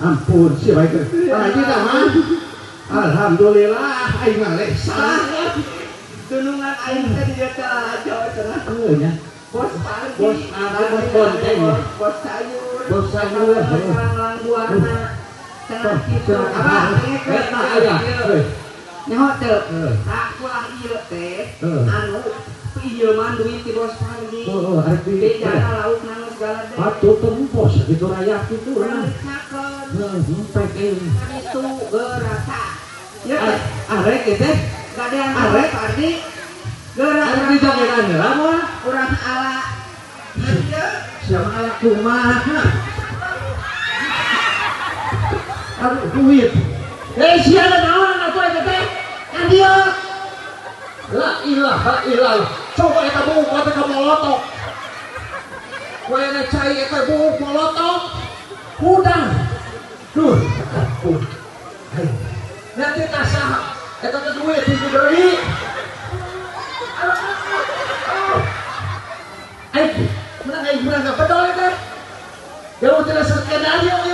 Ampun si baik. Lagi dah mah. Alhamdulillah aing mah lesan. Dunungan aing teh di dieu teh lalajo cenah. Heuh nya. Bos pagi. Bos apa, bos bonteng. Bos sayur. Bos sayur. Lang buahna. Cenah kitu. Abah, Eta aya. Heuh. Nyaho teu? Heuh. Sakulah ieu teh Heuh. anu ieu mah duit ti bos pagi. Oh, arek di. Bejana lauk nang segala teh. Atuh tempos gitu rakyat kitu lah. Cakeun. Heuh, hempek euy. Itu gerasa. Ya teh. Arek ieu teh. Gadean Arek. Pardi. Gerak Arek dijogedan heula moal. Urang ala. Ieu Siapa ala kumaha? Aduh duit. Eh sia naon atuh eta teh? Kan dieu. La ilaha illallah. Coba eta buuk teh ka molotok. Wayana cai eta buuk molotok. Hudang. Duh, ampun. Ayo. Nanti saha eta teh duit diberi. Ayo, menang aing menang bedol eta. Jauh tidak skenario ieu.